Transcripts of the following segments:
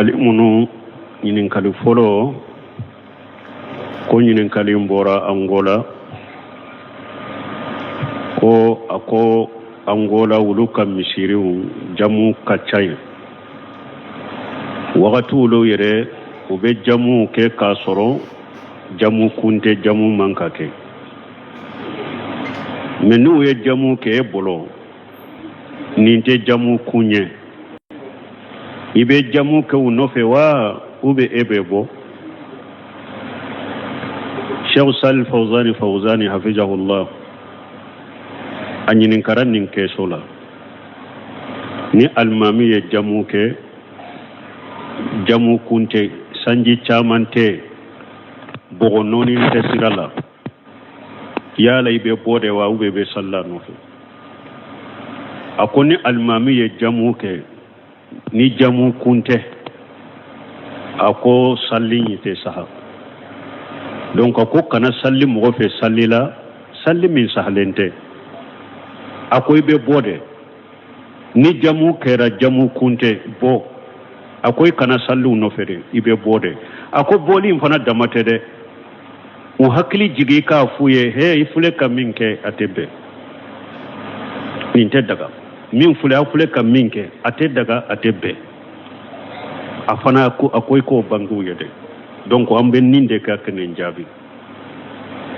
Ali minnu ɲininkali fɔlɔ ko ɲininkali in bɔra Angola ko a ko Angola olu ka misiriw jamu ka ca yen wagati olu yɛrɛ u bɛ jamu kɛ k'a sɔrɔ jamu kun tɛ jamu man ka kɛ mais n'u ye jamu kɛ e bolo nin tɛ jamu kun ye i bɛ jamu kɛ u nɔfɛ wa ou bien e bɛ bɔ Sheikh Salih Fawzani Fawzani hafizahullah a ɲininkara nin question la ni alimami ye jamu kɛ jamu kun tɛ sanji caman tɛ bɔgɔ nɔɔni tɛ sira la yala i bɛ bɔ de wa ou bien i bɛ sali a nɔfɛ a ko ni alimami ye jamu kɛ ni jamu kun tɛ a ko sali in tɛ saha donc a ko kana sali mɔgɔ fɛ sali la sali min sahalen tɛ a ko i bɛ bɔ de ni jamu kɛra jamu kun tɛ bɔ a ko i kana sali u nɔfɛ dɛ i bɛ bɔ de a ko bɔli in fana dama tɛ dɛ u hakili jigin k'a f'u ye he i filɛ ka min kɛ a tɛ bɛn nin tɛ daga min filɛ aw filɛ ka min kɛ a tɛ daga a tɛ bɛn a fana ko a ko i k'o bange u ye dɛ donc an bɛ nin de kɛ ka nin jaabi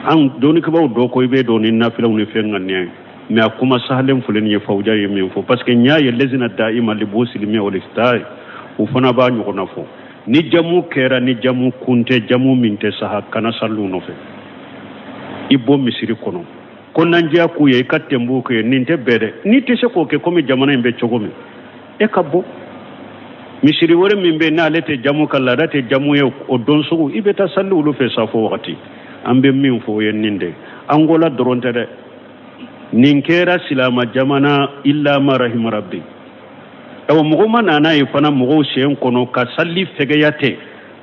an dɔnnikɛbaaw dɔ ko i bɛ don ni nafilaw ni fɛn ŋaniya ye mais a kuma sahalen filɛ nin ye fawuja ye min fɔ parce que n y'a ye lajina da'ima li buhusil ilmiya wal ifta u fana b'a ɲɔgɔnna fɔ ni jamu kɛra ni jamu kun tɛ jamu min tɛ saha kana sali u nɔfɛ i bɔ misiri kɔnɔ ko nanjiya k'u ye i ka tɛnbu kɛ nin tɛ bɛn dɛ n'i tɛ se k'o kɛ komi jamana in bɛ cogo min e ka bɔ misiri wɛrɛ min bɛ n'ale tɛ jamu ka laada tɛ jamu ye o don sugu i bɛ taa sali olu fɛ safo wagati an bɛ min fɔ o ye nin de angola dɔrɔn tɛ dɛ nin kɛra silama jamana illa ma rahima rabbi awa mɔgɔ ma nana ye fana mɔgɔw sen kɔnɔ ka sali fɛgɛya tɛ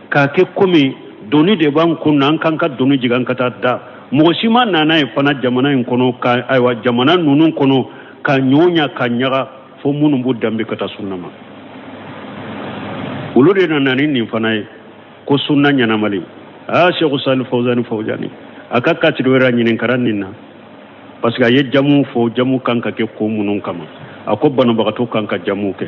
k'a kɛ komi doni de b'an kun na an k'an ka doni jigin an ka taa da mɔgɔ si ma nana ye fana jamana in kɔnɔ ka ayiwa jamana ninnu kɔnɔ ka ɲɔ ɲa ka ɲaga fo minnu b'u danbe ka taa sunna ma olu de nana ni nin fana ye ko sunna ɲɛnamali aa seku sali fawzani fawzani a ka kasiri wɛrɛ ɲininkara nin na parce que a ye jamu fɔ jamu kan ka kɛ ko minnu kama a ko banabagatɔ kan ka jamu kɛ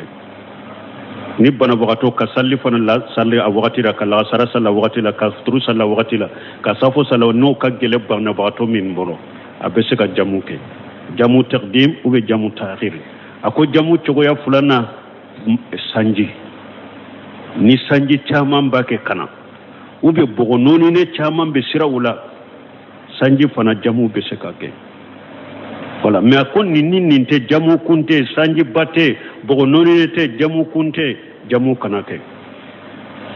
ni banabagatɔ ka sali fana la sali a wagati la ka lagasara sali a wagati la ka futuru sali a wagati la ka safo sali n'o ka gɛlɛ banabagatɔ min bolo a bɛ se ka jamu kɛ jamu taqdim ou bien jamu ta'khir a ko jamu cogoya filanan sanji ni sanji caman b'a kɛ ka na ou bien bɔgɔ nɔɔninen caman bɛ siraw la sanji fana jamu bɛ se ka kɛ voilà mais a ko nin ni nin tɛ jamu kun tɛ sanjiba tɛ bɔgɔ nɔɔninen tɛ jamu kun tɛ jamu kana kɛ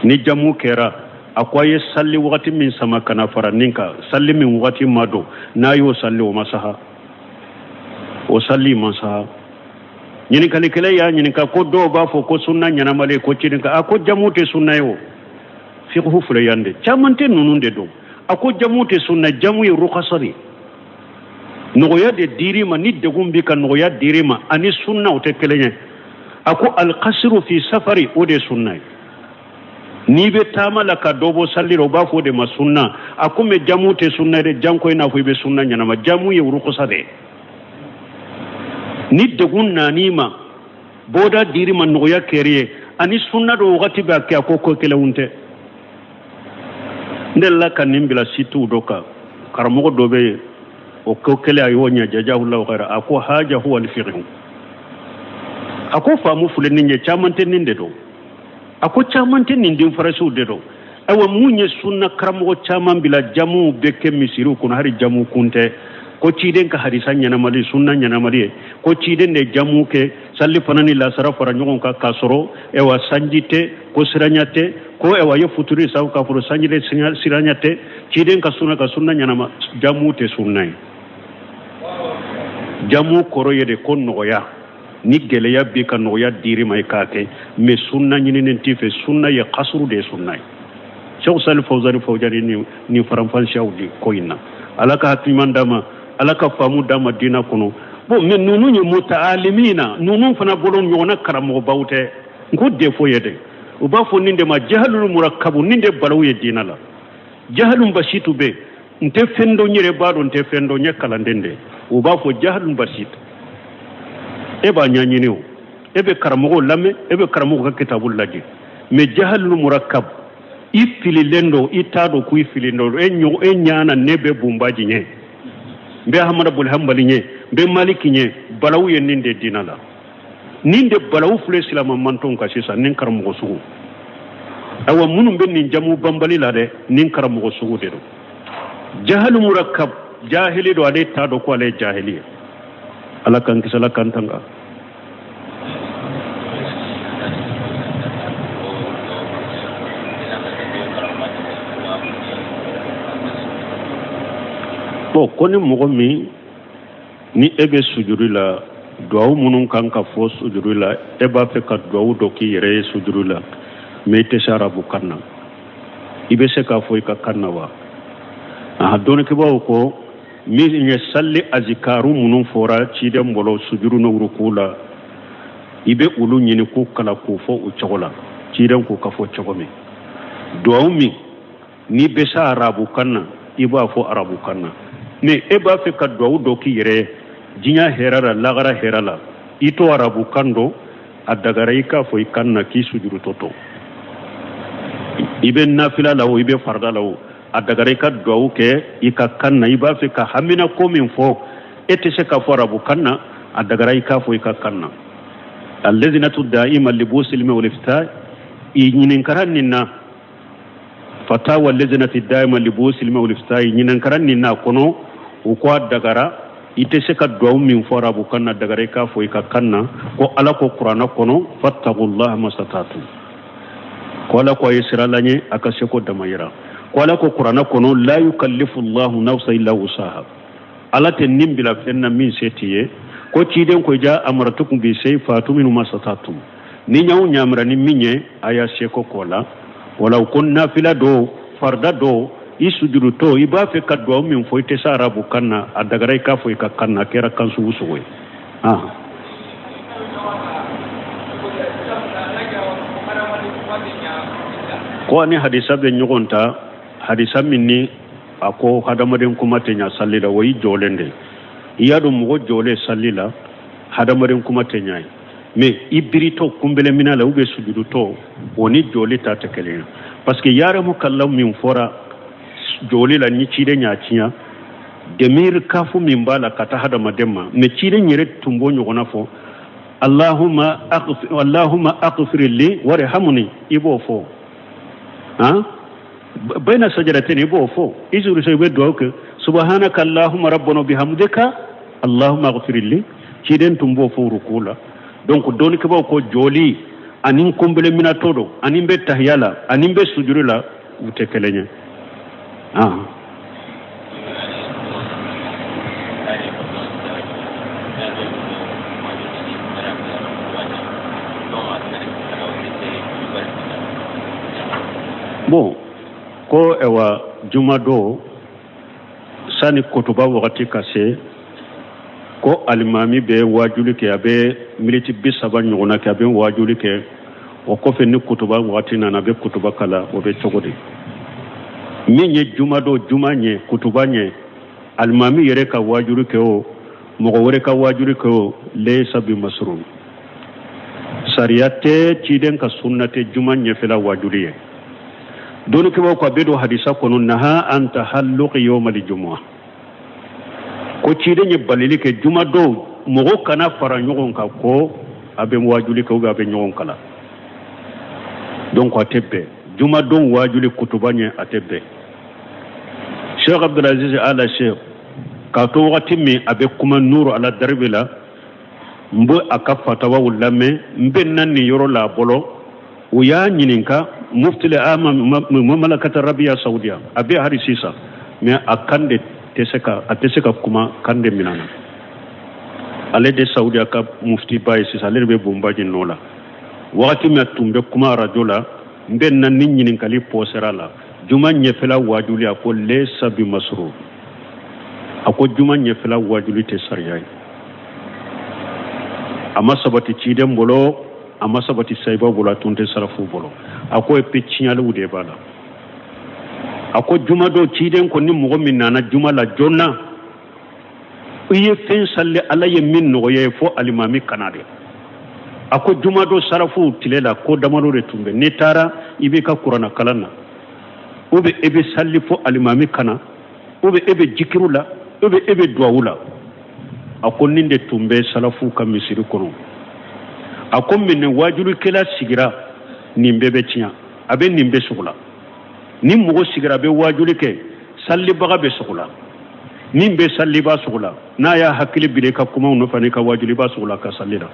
ni jamu kɛra a ko a ye sali wagati min sama ka na fara nin kan sali min wagati ma don n'a y'o sali o ma saha o sali ma saha ɲininkalikɛla y'a ɲininka ko dɔw b'a fɔ ko sunna ɲɛnamalen ko ciden ka a ko jamu tɛ sunna ye o fiqhu filɛ yan de caman tɛ ninnu de dɔn a ko jamu tɛ sunna jamu ye rukasa de nɔgɔya de dir'i ma ni degun b'i kan nɔgɔya dir'i ma ani sunna o tɛ kelen ye a ko alikasiru fi safari o de ye sunna ye n'i bɛ taama la ka dɔ bɔ sali la u b'a fɔ o de ma sunna a ko mais jamu tɛ sunna ye dɛ janko i n'a fɔ i bɛ sunna ɲɛnama jamu ye rukusa de ye ni degun nan'i ma bɔda dir'i ma nɔgɔya kɛr'i ye ani sunna dɔ wagati b'a kɛ a ko ko kelenw tɛ n delila ka nin bila sitiw dɔ kan karamɔgɔ dɔ bɛ yen o ko kelen a y'o ɲɛ jazahulahu khayra a ko haja huwa alfiqhu a ko faamu filɛ nin ye caman tɛ nin de dɔn a ko caman tɛ nin denfarasiw de dɔn ayiwa mun ye sunna karamɔgɔ caman bila jamuw bɛ kɛ misiriw kɔnɔ hali jamu kun tɛ ko ciden ka hadisa ɲɛnamali sunna ɲɛnamali ye ko ciden de jamu kɛ sali fana ni lasara fara ɲɔgɔn kan k'a sɔrɔ ayiwa sanji tɛ ko siranya tɛ ko ayiwa ye futuri sabu k'a fɔ sanji tɛ siranya tɛ ciden ka sunna ka sunna ɲɛnama jamu tɛ sunna ye jamu kɔrɔ ye de ko nɔgɔya ni gɛlɛya b'i kan nɔgɔya dir'i ma i k'a kɛ mais sunna ɲininen t'i fɛ sunna ye kasuru de ye sunna ye sɛku sali fawzani fawzani ni nin faranfansiyaw di ko in na ala ka hakili ɲuman d'a ma ala ka faamu d'a ma diina kɔnɔ bon mais ninnu ye mutaalimina ninnu fana bolo ɲɔgɔnna karamɔgɔbaw tɛ n ko defo ye dɛ U b'a fɔ nin de ma jahalul murakabu. Nin de balawu ye diina la. Jahalun basitu bɛ, n tɛ fɛn dɔn, n yɛrɛ b'a dɔn n tɛ fɛn dɔn, n ye kalanden de. U b'a fɔ jahalun basitu. E b'a ɲɛɲini, o e bɛ karamɔgɔw lamɛn, e bɛ karamɔgɔw ka kitabu lajɛ. Mais jahalul murakab, i fililen don, i t'a dɔn ko i fililen don. E ɲɔgɔn e ɲana ne bɛ bunbaji ɲɛ, n bɛ Ahamada bun Hanbali ɲɛ, n bɛ Maliki ɲɛ. Balawu ye nin de diina la. Nin de balawu filɛ silama mantɔnw kan sisan, nin karamɔgɔ sugu. Ayiwa, minnu bɛ nin jamu banbali la dɛ, nin karamɔgɔ sugu de don. Jahalu murakab, jahili don, ale t'a dɔn ko ale ye jahili ye. Ala k'an kisi, Ala k'an tanga. Bon, ko ni mɔgɔ min ni e bɛ sujuru la, duwawu minnu kan ka fɔ sujuru la, e b'a fɛ ka duwawu dɔ k'i yɛrɛ ye sujuru la, mais i tɛ se arabu kan na, i bɛ se k'a fɔ i ka kan na wa? Aha, dɔnnikɛbaaw ko min ye salli azikaru minnu fɔra ciden bolo sujuru ni ruku la, i bɛ olu ɲini k'u kalan k'u fɔ o cogo la, ciden k'u ka fɔ cogo min. Duwawu min n'i bɛ se arabu kan na, i b'a fɔ arabu kan na. Mais e b'a fɛ ka duwawu dɔ k'i yɛrɛ ye diɲɛ hɛrɛ la, lagara hɛrɛ la, i t'o arabu kan dɔn, a dagara i k'a fɔ i kan na k'i sujurutɔ to. I bɛ nafila la o, i bɛ farida la o, a dagara i ka duwawu kɛ i ka kan na. I b'a fɛ ka hamina ko min fɔ, e tɛ se k'a fɔ arabu kan na, a dagara i k'a fɔ i ka kan na. Alladinatu daima libusil ilmi wal ifta, i ɲininkara nin na. Fatawa lajnati daima libuhusil ilmi wal ifta, ɲininkara nin na kɔnɔ, u ko a dagara. I tɛ se ka duwawu min fɔ arabu kan na, dagara i k'a fɔ i ka kan na. Ko Ala ko kuranɛ kɔnɔ: fattaqullaha mastata'tum. Ko Ala ko a ye siran Ala ɲɛ a ka seko damayira. Ko Ala ko kuranɛ kɔnɔ: la yukallifu llahu nafsa illa wusaha. Ala tɛ nin bila fɛn na min se t'i ye. Ko ciden ko: iza amartukum bi sey fatu minhu mastata'tum. Ni n y'aw ɲamira ni min ye, a y'a seko k'o la. Wala ko nafila dɔw, farida dɔw, i sujurutɔ, i b'a fɛ ka duwawu min fɔ, i tɛ se arabu kan na, a dagara i k'a fɔ i ka kan na, a kɛra kan sugu sugu ye. Ah, ko ni hadisa bɛ ɲɔgɔn ta, hadisa min ni a ko hadamaden kuma tɛ ɲa sali la, o y'i jɔlen de. I y'a dɔn mɔgɔ jɔlen sali la, hadamaden kuma tɛ ɲa ye. Mais i biritɔ kunbɛlɛminɛ la ou bien sujudutɔ, o ni jɔli ta tɛ kelen ye, parce que yarhamukallahu min fɔra jɔli la, ni ciden y'a tiɲɛ demir kafu min b'a la ka taa hadamaden ma. Mais ciden yɛrɛ tun b'o ɲɔgɔnna fɔ: allahumma allahumma aghfir li warhamni. I b'o fɔ han bayna sajadatain, i b'o fɔ i sujudutɔ, i bɛ dugawu kɛ: subhanaka allahumma rabbana bihamdika allahumma aghfir li. Ciden tun b'o fɔ ruku la. Donc dɔnnikɛbaaw ko jɔli ani kunbele minatɔ don, ani bɛ tahiya la, ani bɛ sujuru la, u tɛ kelen ye. Ah, bon, ko ɛwa juma don, sani kutuba wagati ka se, ko alimami bɛ waajuli kɛ, a bɛ miniti 30 ɲɔgɔnna kɛ, a bɛ waajuli kɛ. O kɔfɛ, ni kutuba wagati nana, a bɛ kutuba kalan. O bɛ cogo di? Min ye juma don, juma ɲɛ, kutuba ɲɛ, alimami yɛrɛ ka waajuli kɛ o, mɔgɔ wɛrɛ ka waajuli kɛ o, laysa bi masrun, sariya tɛ, ciden ka sunna tɛ juma ɲɛfɛla waajuli ye. Dɔnnikɛbaaw ko a bɛ don hadisa kɔnɔ: naha an tahalluqi yawmal jumu'a. Ko ciden ye balili kɛ juma don, mɔgɔ kana fara ɲɔgɔn kan ko a bɛ waajuli kɛ ou bien a bɛ ɲɔgɔn kalan. Donc a tɛ bɛn juma don waajuli kutuba ɲɛ, a tɛ bɛn. Sheikh Abdulaziz Ala Sheikh, k'a to wagati min a bɛ kuma Nuru ala daribi la, n bɛ a ka fatawaw lamɛn, n bɛ na nin yɔrɔ la a bolo. U y'a ɲininka, mufti ama mamalakata arabiya saudiya, a bɛ hali sisan, mais a kan de tɛ se ka, a tɛ se ka kuma, kan de minana. Ale de saudiya ka mufti ba ye sisan, ale de bɛ bonbaji nɔ la. Wagati min a tun bɛ kuma arajo la, n bɛ na ni ɲininkali pɔsera la juma ɲɛfɛla waajuli, a ko laysa bi masru. A ko juma ɲɛfɛla waajuli tɛ sariya ye, a ma sabati ciden bolo. A ma sabati sayibaw bolo, a tun tɛ salafuw bolo. A ko et puis tiɲɛliw de b'a la. A ko jumadon, ciden ko ni mɔgɔ min nana juma la joona, i ye fɛn sali Ala ye min nɔgɔya ye, fo alimami ka na de. A ko jumadon salafuw tile la, ko damadɔ de tun bɛ: n'i taara, i b'i ka kuranna kalan na, ou bien e bɛ sali fo alimami ka na, ou bien e bɛ jikiru la, ou bien e bɛ duwawu la. A ko nin de tun bɛ salafuw ka misiri kɔnɔ. A ko mais ni wajulikɛla sigira, nin bɛɛ bɛ tiɲɛ, a bɛ nin bɛɛ sogola. Ni mɔgɔ sigira a bɛ wajuli kɛ, salibaga bɛ sogola, min bɛ sali b'a sogola, n'a y'a hakili bila i ka kumaw nɔfɛ n'i ka wajuli b'a sogola ka sali la.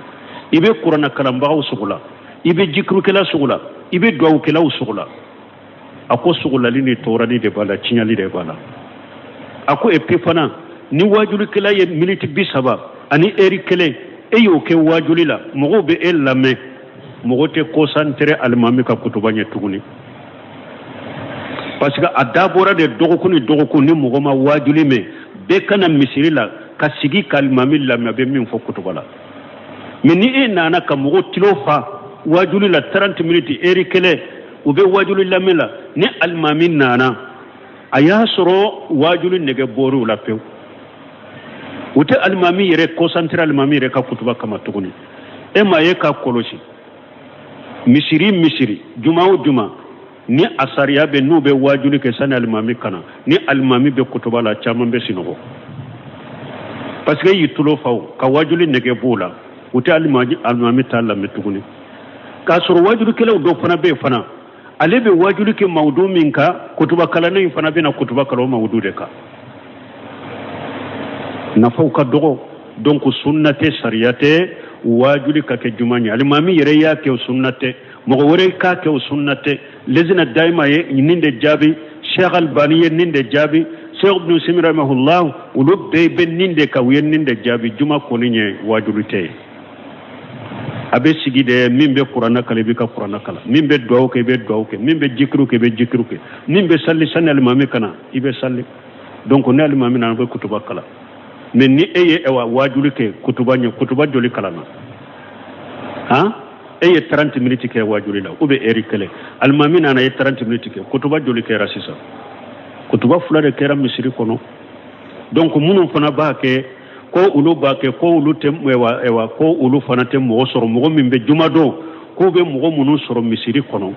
I bɛ kuranna kalanbagaw sogola, i bɛ jikirukɛla sogola, i bɛ duwawukɛlaw sogola. A ko sogolali ni tɔɔrɔli de b'a la, tiɲɛli de b'a la. A ko et puis fana, ni wajulikɛla ye miniti 30 ani ɛri kelen e y'o kɛ wajuli la, mɔgɔw bɛ e lamɛn, mɔgɔ tɛ concentré alimami ka kutuba ɲɛ tuguni, parce que a dabɔra de dɔgɔkun ni dɔgɔkun, ni mɔgɔ ma wajuli mɛn, bɛɛ ka na misiri la ka sigi ka alimami lamɛn, a bɛ min fɔ kutuba la. Mais ni e nana ka mɔgɔ tulo fa wajuli la 30 minutes, ɛri kelen, u bɛ wajuli lamɛn la, ni alimami nana, a y'a sɔrɔ wajuli nege bɔr'u la pewu, u tɛ alimami yɛrɛ concentré alimami yɛrɛ ka kutuba kama tuguni. E ma ye k'a kɔlɔsi, misiri misiri, juma o juma, ni a sariya bɛ n'u bɛ wajuli kɛ sani alimami ka na, ni alimami bɛ kutuba la, caman bɛ sinɔgɔ, parce que y'i tulo fa ka wajuli nege b'o la, u tɛ alimami t'a lamɛn tuguni. K'a sɔrɔ wajulikɛlaw dɔ fana bɛ yen fana, ale bɛ wajuli kɛ mawudu min kan, kutuba kalanna in fana bɛna kutuba kalan o mawudu de kan. Nafaw ka dɔgɔ. Donc sunna tɛ, sariya tɛ wajuli ka kɛ juma ɲɛ. Alimami yɛrɛ y'a kɛ, o sunna tɛ. Mɔgɔ wɛrɛ k'a kɛ, o sunna tɛ. Lejina dayima ye nin de jaabi, Sheikh Albani ye nin de jaabi, Sheikh Ibn Usaymin rahimahullah, olu bɛɛ bɛ nin de kan, u ye nin de jaabi. Juma kɔni ɲɛ wajuli tɛ yen. A bɛ sigi de, min bɛ kuranna kalan, i b'i ka kuranna kalan, min bɛ duwawu kɛ, i bɛ duwawu kɛ, min bɛ jikiru kɛ, i bɛ jikiru kɛ, min bɛ sali sani alimami ka na, i bɛ sali. Donc ni alimami nana, a bɛ kutuba kalan. Mais ni e ye awa wajuli kɛ kutuba ɲɛ, kutuba joli kalanna? Han, e ye 30 minutes kɛ wajuli la ou bien heure kelen, alimami nana, ye 30 minutes kɛ, kutuba joli kɛra sisan? Kutuba fila de kɛra misiri kɔnɔ. Donc minnu fana b'a kɛ ko olu b'a kɛ ko olu tɛ, ɛwa, ko olu fana tɛ mɔgɔ sɔrɔ, mɔgɔ min bɛ jumadon, k'u bɛ mɔgɔ minnu sɔrɔ misiri kɔnɔ,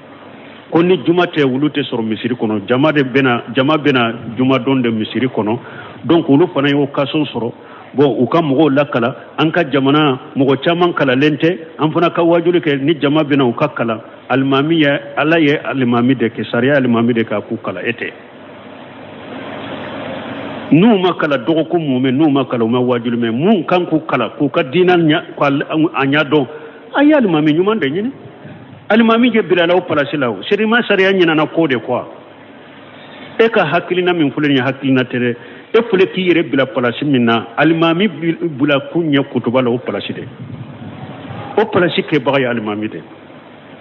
ko ni juma tɛ, olu tɛ sɔrɔ misiri kɔnɔ, jama de bɛna, jama bɛna jumadon de misiri kɔnɔ. Donc olu fana y'o occasion sɔrɔ. Bon, u ka mɔgɔw lakala, an ka jamana mɔgɔ caman kalalen tɛ, an fana ka wajuli kɛ, ni jama bɛna, u ka kalan. Alimami ye, Ala ye alimami de kɛ, sariya alimami de k'a k'u kalan, e tɛ. N'u ma kalan dɔgɔkun mumɛ, n'u ma kalan, u ma wajuli mɛn, mun kan k'u kalan k'u ka diina a ɲɛ dɔn? A ye alimami ɲuman de ɲini, alimami je bilala o palasi la. O sirima sariya ɲinana ko de quoi. E ka hakilina min filɛ nin ye, hakilina tɛ dɛ. E filɛ k'i yɛrɛ bila palasi min na, alimami bila kun ɲɛ kutuba la, o palasi de, o palasi kɛbaga ye alimami de.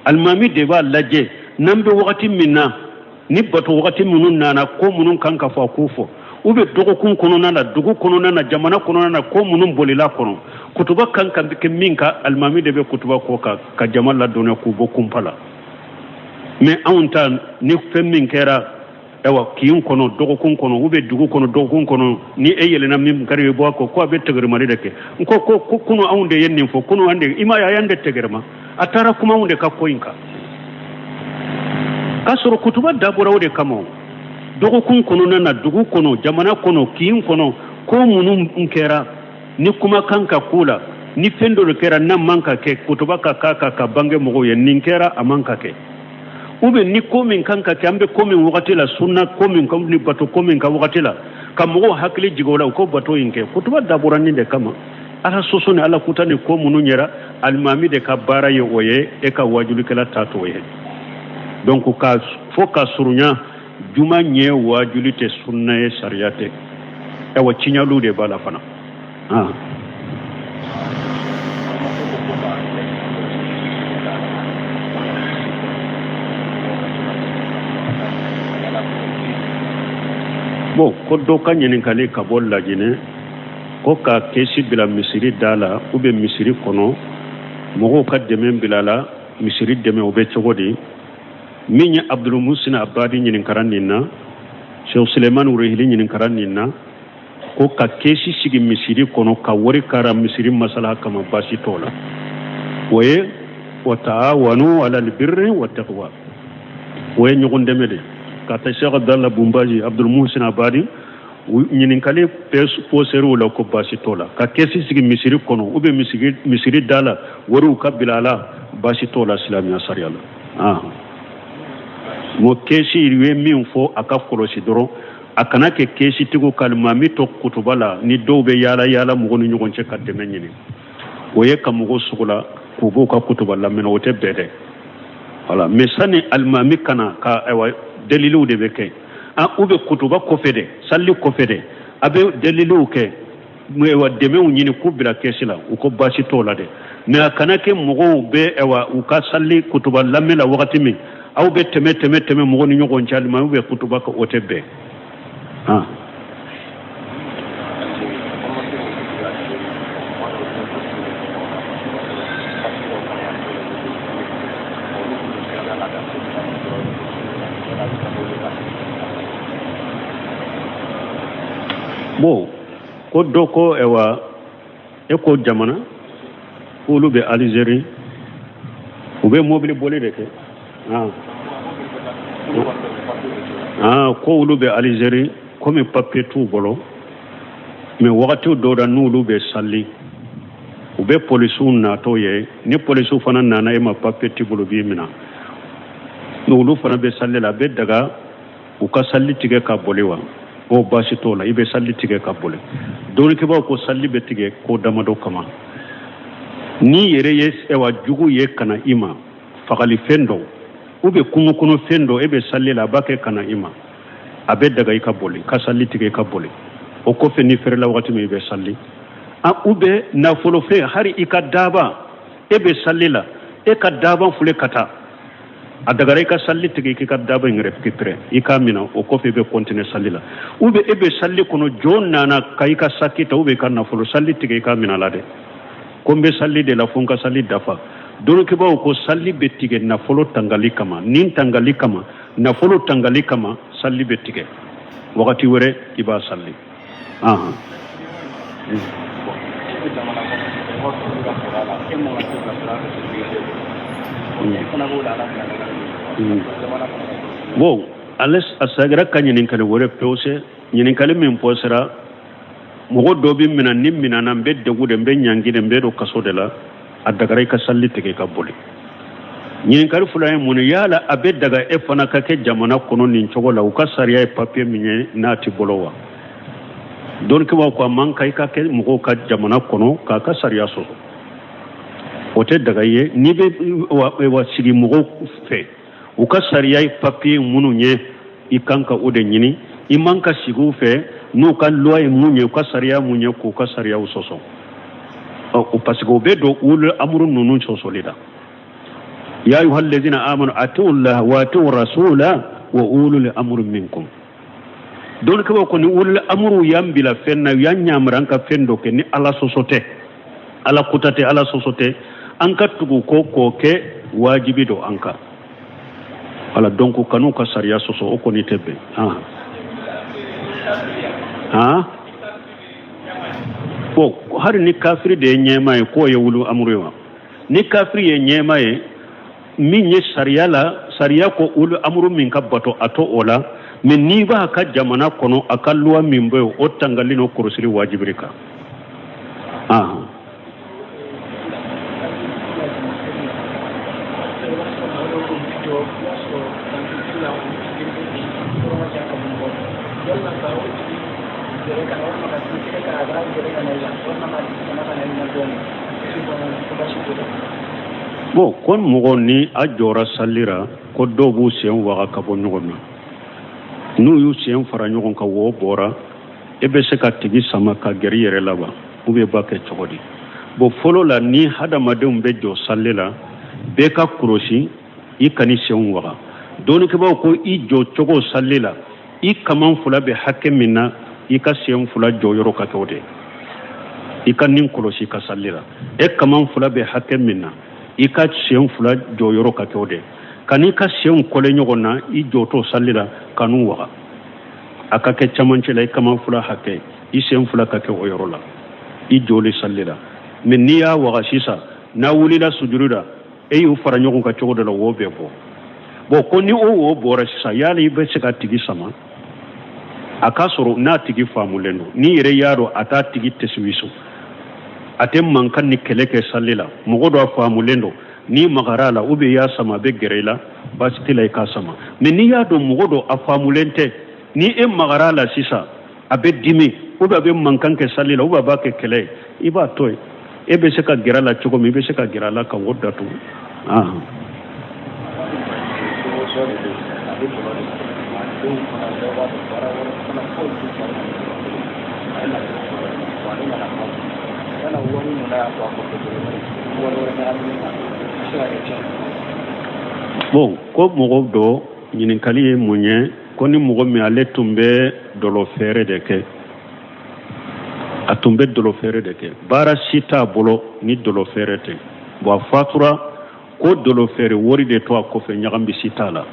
Alimami de b'a lajɛ n'an bɛ wagati min na, ni bato wagati minnu nana, ko minnu kan ka fɔ, a k'u fɔ, u bɛ dɔgɔkun kɔnɔna na, dugu kɔnɔna na, jamana kɔnɔna na, ko minnu bolila kɔnɔ, kutuba kan ka kɛ min kan, alimami de bɛ kutuba k'o kan ka jama ladɔnniya k'u bɔ kunpa la. Mais anw ta, ni fɛn min kɛra, ayiwa, kin kɔnɔ dɔgɔkun kɔnɔ, u bɛ dugu kɔnɔ dɔgɔkun kɔnɔ, ni e yɛlɛnna min kari, i bɔ a kɔ ko a bɛ tɛgɛrɛmali de kɛ. N ko ko kunu anw de ye nin fɔ, kunu an de, i m'a ye, a y'an de tɛgɛrɛma, a taara kuma anw de ka ko in kan, k'a sɔrɔ kutuba dabɔra o de kama. Dɔgɔkun kɔnɔna na, dugu kɔnɔ, jamana kɔnɔ, kin kɔnɔ, ko minnu kɛra, ni kuma kan ka k'u la, ni fɛn dɔ de kɛra n'a man ka kɛ, kutuba ka k'a kan ka bange mɔgɔw ye, nin kɛra, a man ka kɛ. Ou bien ni ko min kan ka kɛ, an bɛ ko min wagati la, sunna ko min kan, ni bato ko min ka wagati la, ka mɔgɔw hakili jigin o la, u ko bato in kɛ. Kutuba dabɔra nin de kama. Ala sɔsɔ ni Ala kuta ni ko minnu yɛrɛ, alimami de ka baara ye o ye, e ka wajulikɛla ta t'o ye. Donc ka fo ka surunya, juma ɲɛ wajuli tɛ sunna ye, sariya tɛ. Ayiwa, tiɲɛliw de b'a la fana. Ah. Bon, ko dɔ ka ɲininkali ka bɔ Lajinɛ, ko ka kɛsi bila misiri da la ou bien misiri kɔnɔ. Mɔgɔw ka dɛmɛ bila la misiri dɛmɛ, o bɛ cogo di? Min ye Abdul Muhsin Abadi ɲininkara nin na, Sheikh Suleiman Ruhili ɲininkara nin na, ko ka kɛsi sigi misiri kɔnɔ ka wari kara misiri masala kama, baasi t'o la. O ye wa taawanu ala albirri wa taqwa, o ye ɲɔgɔn dɛmɛ de. Ka taa Sheikh Abdallah Bumbaji, Abdul Muhsin Abadi, ɲininkali poseriw la ko baasi t'o la ka kɛsi sigi misiri kɔnɔ ou bien misiri da la, wariw ka bila a la, baasi t'o la silamɛya sariya la. Mo kɛsi ye min fɔ, a ka kɔlɔsi dɔrɔn, a kana kɛ kɛsitigiw ka alimami to kutuba la ni dɔw bɛ yaala yaala mɔgɔw ni ɲɔgɔn cɛ ka dɛmɛ ɲini. O ye ka mɔgɔw sogola k'u b'u ka kutuba lamɛn, o tɛ bɛn dɛ. Voilà, mais sani alimami kana ka, ayiwa, deliliw de bɛ kɛ ou bien kutuba kɔfɛ dɛ, sali kɔfɛ dɛ, a bɛ deliliw kɛ, ayiwa, dɛmɛw ɲini k'u bila kɛsi la. U ko baasi t'o la dɛ, mais a kana kɛ mɔgɔw bɛ, ayiwa, u ka sali kutuba lamɛn la wagati min, aw bɛ tɛmɛ tɛmɛ tɛmɛ mɔgɔw ni ɲɔgɔn cɛ, alimami bɛ kutuba kɛ, o tɛ bɛn. Bon, ko dɔ ko, ayiwa, e ko jamana k'olu bɛ Alizeri, u bɛ mobili boli de kɛ. Ko olu bɛ Alizeri, komi papiye t'u bolo, mais wagati dɔw la n'olu bɛ sali, u bɛ polisiw natɔ ye. Ni polisiw fana nana e ma, papiye t'i bolo, b'i minɛ. Olu fana bɛ sali la, a bɛ daga u ka sali tigɛ ka boli wa? O baasi t'o la, i bɛ sali tigɛ ka boli. Dɔnnikɛbaaw ko sali bɛ tigɛ ko damadɔ kama. N'i yɛrɛ ye, ayiwa, jugu ye ka na i ma, fagalifɛn dɔ ou bien kungo kɔnɔ fɛn dɔ, e bɛ sali la, a b'a kɛ ka na i ma, a bɛ daga i ka boli, ka sali tigɛ i ka boli. O kɔfɛ, ni fɛrɛla wagati min, i bɛ sali. Ou bien nafolofɛn, hali i ka daaba, e bɛ sali la, e ka daaba filɛ ka taa, a dagara i ka sali tigɛ k'i ka daaba in récupérer, i k'a minɛ. O kɔfɛ, i bɛ continuer sali la. Ou bien e bɛ sali kɔnɔ, jɔn nana ka i ka saki ta ou bien i ka nafolo, sali tigɛ i k'a minɛ a la dɛ, ko n bɛ sali de la fo n ka sali dafa. Dɔnnikɛbaaw ko sali bɛ tigɛ nafolo tangali kama, nin tangali kama, nafolo tangali kama, sali bɛ tigɛ. Wagati wɛrɛ i b'a sali. Ahan. Bon, ale a sagira ka ɲininkali wɛrɛ posé. Ɲininkali min posera, mɔgɔ dɔ bɛ minɛ, ni minɛna, n bɛ degun de, n bɛ ɲangi de, n bɛ don kaso de la, a dagara i ka sali tigɛ ka boli. Ɲininkali fila ye mun ye? Yala a bɛ daga e fana ka kɛ jamana kɔnɔ nin cogo la, u ka sariya ye papiye min ye, n'a t'i bolo wa? Dɔnnikɛbaaw ko a man kan i ka kɛ mɔgɔw ka jamana kɔnɔ k'a ka sariya sɔsɔ, o tɛ daga i ye. N'i bɛ wa sigi mɔgɔw fɛ, u ka sariya ye papiye minnu ye, i kan ka o de ɲini. I man ka sigi u fɛ n'u ka loi ye mun ye, u ka sariya mun ye, k'u ka sariyaw sɔsɔ, ɔ parce que o bɛ don ulul amuru ninnu sɔsɔli la. Ya ayuha alladhina amanu atiu llaha wa atiu rasula wa ulul amri minkum. Dɔnnikɛbaaw ko ni ulul amuru y'an bila fɛn na, u y'an yamari an ka fɛn dɔ kɛ, ni Ala sɔsɔ tɛ, Ala kuta tɛ, Ala sɔsɔ tɛ, an ka tugu ko k'o kɛ, wajibi don an kan. Wala, donc kan'u ka sariya sɔsɔ, o kɔni tɛ bɛn. Bon, hali ni kafiri de ye ɲɛmaa ye, k'o ye wulu amuru ye wa? Ni kafiri ye ɲɛmaa ye, min ye sariya la, sariya ko ulu amuru min ka bato, a to o la. Mais n'i b'a ka jamana kɔnɔ, a ka loi min bɛ yen, o tangali n'o kɔlɔsili wajibiri kan. Bon, ko mɔgɔ ni a jɔra sali ra, ko dɔw b'u sen waga ka bɔ ɲɔgɔn na, n'u y'u sen fara ɲɔgɔn kan, wo bɔra, e bɛ se ka tigi sama ka gɛrɛ i yɛrɛ la wa, ou bien b'a kɛ cogo di? Bon, fɔlɔ la, ni hadamadenw bɛ jɔ sali la, bɛɛ ka kɔlɔsi i kan'i senw waga. Dɔnnikɛbaaw ko i jɔ cogo sali la, i kaman fila bɛ hakɛ min na, i ka sen fila jɔyɔrɔ ka kɛ o de. I ka nin kɔlɔsi ka sali la, e kaman fila bɛ hakɛ min na. I ka sen fila jɔyɔrɔ ka kɛ o de. Kan'i ka senw kɔlɛ ɲɔgɔn na i jɔtɔ sali la, kan'u waga. A ka kɛ camancɛ la, i kaman fila hakɛ, i sen fila ka kɛ o yɔrɔ la, i jɔlen sali la. Mais n'i y'a waga sisan, n'a wulila sujuru la, e y'u fara ɲɔgɔn kan cogo dɔ la, wo bɛ bɔ. Bon, ko ni o wo bɔra sisan, yala i bɛ se ka tigi sama? A k'a sɔrɔ n'a tigi faamulen don, n'i yɛrɛ y'a dɔn a t'a tigi tɛsiwisu, a tɛ mankan ni kɛlɛ kɛ sali la, mɔgɔ dɔ a faamulen don, n'i magara a la ou bien i y'a sama, a bɛ gɛrɛ i la, baasi t'i la, i k'a sama. Mais n'i y'a dɔn mɔgɔ dɔ a faamulen tɛ, ni e magara a la sisan, a bɛ dimi ou bien a bɛ mankan kɛ sali la ou bien a b'a kɛ kɛlɛ ye, i b'a to yen. E bɛ se ka gɛrɛ a la cogo min, i bɛ se ka gɛrɛ a la ka wo datugu. Bon, ko mɔgɔ dɔ ɲininkali ye mun ye? Ko ni mɔgɔ min ale tun bɛ dɔlɔ feere de kɛ, a tun bɛ dɔlɔ feere de kɛ, baara si t'a bolo ni dɔlɔ feere tɛ. Bon, a fatura ko dɔlɔ feere wari de to a kɔfɛ, ɲagami si t'a la.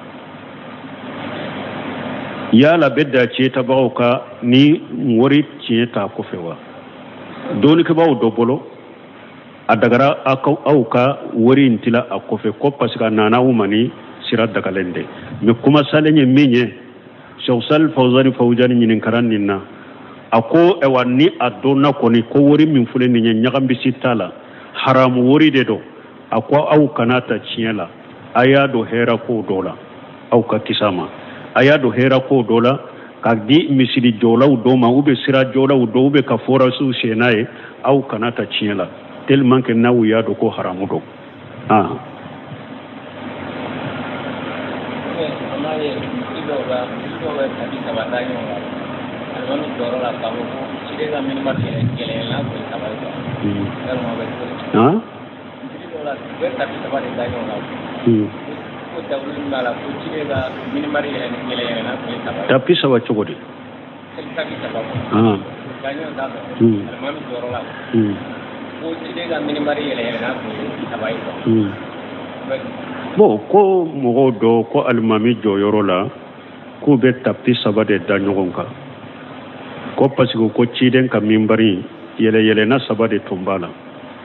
Yala bɛ da tiɲɛtabagaw ka ni wari tiɲɛ t'a kɔfɛ wa? Dɔnnikɛbaaw dɔ bolo, a dagara aw ka wari in tila a kɔfɛ, ko parce que a nana aw ma ni sira dagalen de. Mais kuma salen ye min ye, Cheikh Salih Fawzani Fawzani ɲininkara nin na, a ko ayiwa, ni a dɔnna kɔni ko wari min filɛ nin ye, ɲagambisi t'a la, haramu wari de don, a ko aw kana ta tiɲɛ la, a y'a don hɛrɛ kow dɔ la, aw ka kisa ma, a y'a don hɛrɛ kow dɔ la, ka di misiri jɔlaw dɔ ma, ou bien sira jɔlaw dɔ, ou bien ka forasiw sen n'a ye. Aw kana ta tiɲɛ la, tellement que n'aw y'a dɔn ko haramu don. Tapi saba cogo di? Bon, ko mɔgɔw dɔ ko alimami jɔyɔrɔ la, k'u bɛ tapi saba de da ɲɔgɔn kan, ko parce que ko ciden ka minbari yɛlɛyɛlɛnna saba de tun b'a la,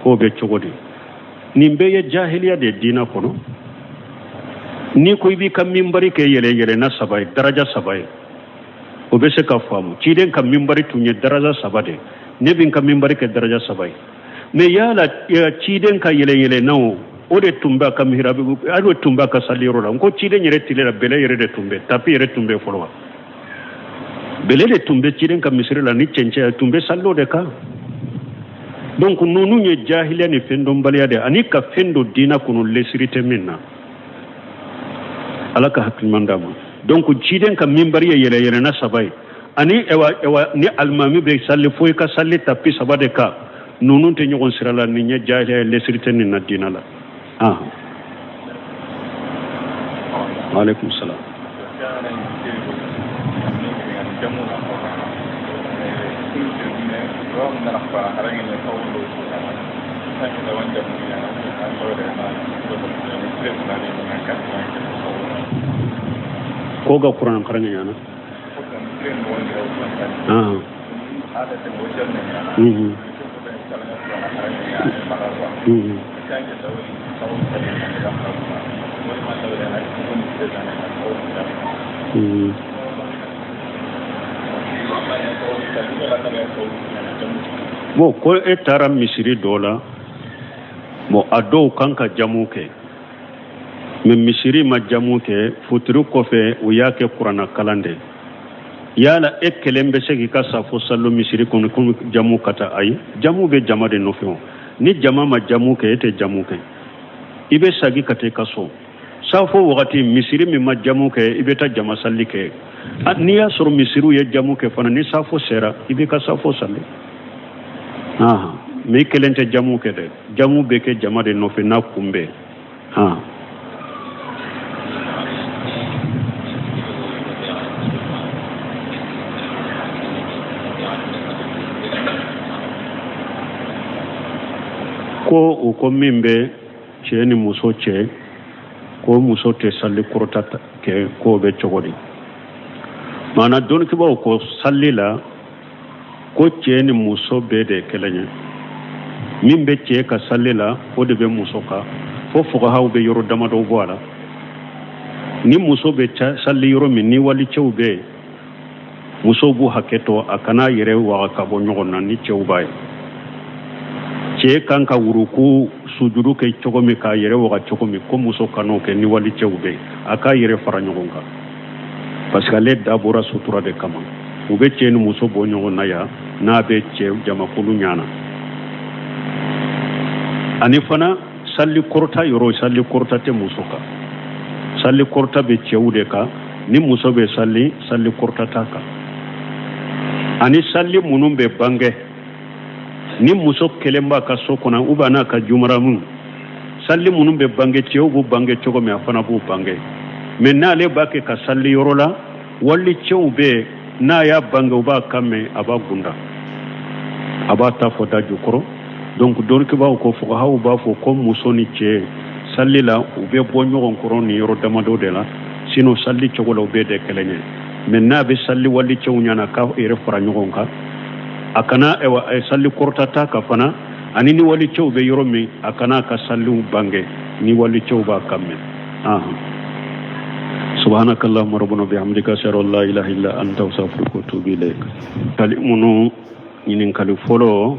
k'o bɛ cogo di? Nin bɛɛ ye jahiliya de diinɛ kɔnɔ. N'i ko i b'i ka minbari kɛ yɛlɛyɛlɛnna saba ye, daraja saba ye, o bɛ se ka faamu. Ciden ka minbari tun ye daraja saba de, ne bɛ n ka minbari kɛ daraja saba ye. Mais yala ciden ka yɛlɛyɛlɛnna o de tun bɛ a ka mihirabi, o de tun bɛ a ka saliyɔrɔ la? N ko ciden yɛrɛ tile la, bɛlɛ yɛrɛ de tun bɛ, tapi yɛrɛ tun bɛ fɔlɔ wa? Bɛlɛ de tun bɛ ciden ka misiri la ni cɛncɛn tun bɛ salilo de kan. Donc ninnu ye jahiliya ni fɛndɔnbaliya de, ani ka fɛn dɔ diinɛ kɔnɔ lesiri tɛ min na. Ala ka hakili ɲuman d'a ma. Donc ciden ka minbari ye yɛlɛyɛlɛnna saba ye, ani ewa ewa ni alimami bɛ sali fo i ka sali tapi saba de kan, ninnu tɛ ɲɔgɔn sira la. Nin ye jahiliya ye, lesiri tɛ nin na diinɛ la. Waaleykum salaam. Ko ka kuran karan ɲana. Bon, ko e taara misiri dɔ la, bon, a dɔw kan ka jamu kɛ, mais misiri ma jamu kɛ, futiri kɔfɛ u y'a kɛ kuranna kalan de. Yala e kelen bɛ se k'i ka safo salo misiri kɔnɔ ko jamu ka taa? Ayi, jamu bɛ jama de nɔfɛ. O ni jama ma jamu kɛ, e tɛ jamu kɛ, i bɛ sagi ka taa i ka so. Safo wagati misiri min ma jamu kɛ, i bɛ taa jama sali kɛ. N'i y'a sɔrɔ misiriw ye jamu kɛ fana, ni safo sera, i b'i ka safo sali. Mais i kelen tɛ jamu kɛ dɛ, jamu bɛ kɛ jama de nɔfɛ n'a kun bɛ. Ko u ko min bɛ cɛ ni muso cɛ, ko muso tɛ sali kɔrɔta kɛ, k'o bɛ cogo di? Maana dɔnnikɛbaaw ko sali la, ko cɛ ni muso bɛɛ de ye kelen ye. Min bɛ cɛ ka sali la, o de bɛ muso kan, fo fuqahaw bɛ yɔrɔ damadɔ bɔ a la. Ni muso bɛ sali yɔrɔ min, ni walicɛw bɛ yen, musow b'u hakɛ to, a kana yɛrɛ waga ka bɔ ɲɔgɔn na ni cɛw b'a ye. Cɛ kan ka wuruku sujudu kɛ cogo min, k'a yɛrɛ waga cogo min, ko muso kan'o kɛ ni walicɛw bɛ yen, a k'a yɛrɛ fara ɲɔgɔn kan, parce que ale dabɔra sutura de kama. U bɛ cɛ ni muso bɔ ɲɔgɔn na yan n'a bɛ cɛ jamakulu ɲana. Ani fana sali kɔrɔta yɔrɔ, sali kɔrɔta tɛ muso kan, sali kɔrɔta bɛ cɛw de kan. Ni muso bɛ sali, sali kɔrɔta t'a kan. Ani sali minnu bɛ bange, ni muso kelen b'a ka so kɔnɔ ou bien n'a ka jumaramu, sali minnu bɛ bange, cɛw b'u bange cogo min, a fana b'u bange. Mais n'ale b'a kɛ ka sali yɔrɔ la, wali cɛw bɛ yen, n'a y'a bange, u b'a kan mɛn, a b'a gunda, a b'a ta fɔ da jukɔrɔ. Donc dɔnnikɛbaaw ko, fuqahaw b'a fɔ ko muso ni cɛ sali la, u bɛ bɔ ɲɔgɔn kɔrɔ nin yɔrɔ damadɔ de la. Sinon sali cogo la, u bɛɛ de kelen ye. Mais n'a bɛ sali wali cɛw ɲɛna, k'a yɛrɛ fara ɲɔgɔn kan, a kana sali kɔrɔta t'a kan fana. Ani ni wali cɛw bɛ yɔrɔ min, a kana a ka saliw bange ni wali cɛw b'a kan mɛn. Subhanaka allahumma rabbana bihamdika, ashhadu an la ilaha illa anta, astaghfiruka wa atubu ilayk. Kali minnu ɲininkali fɔlɔ.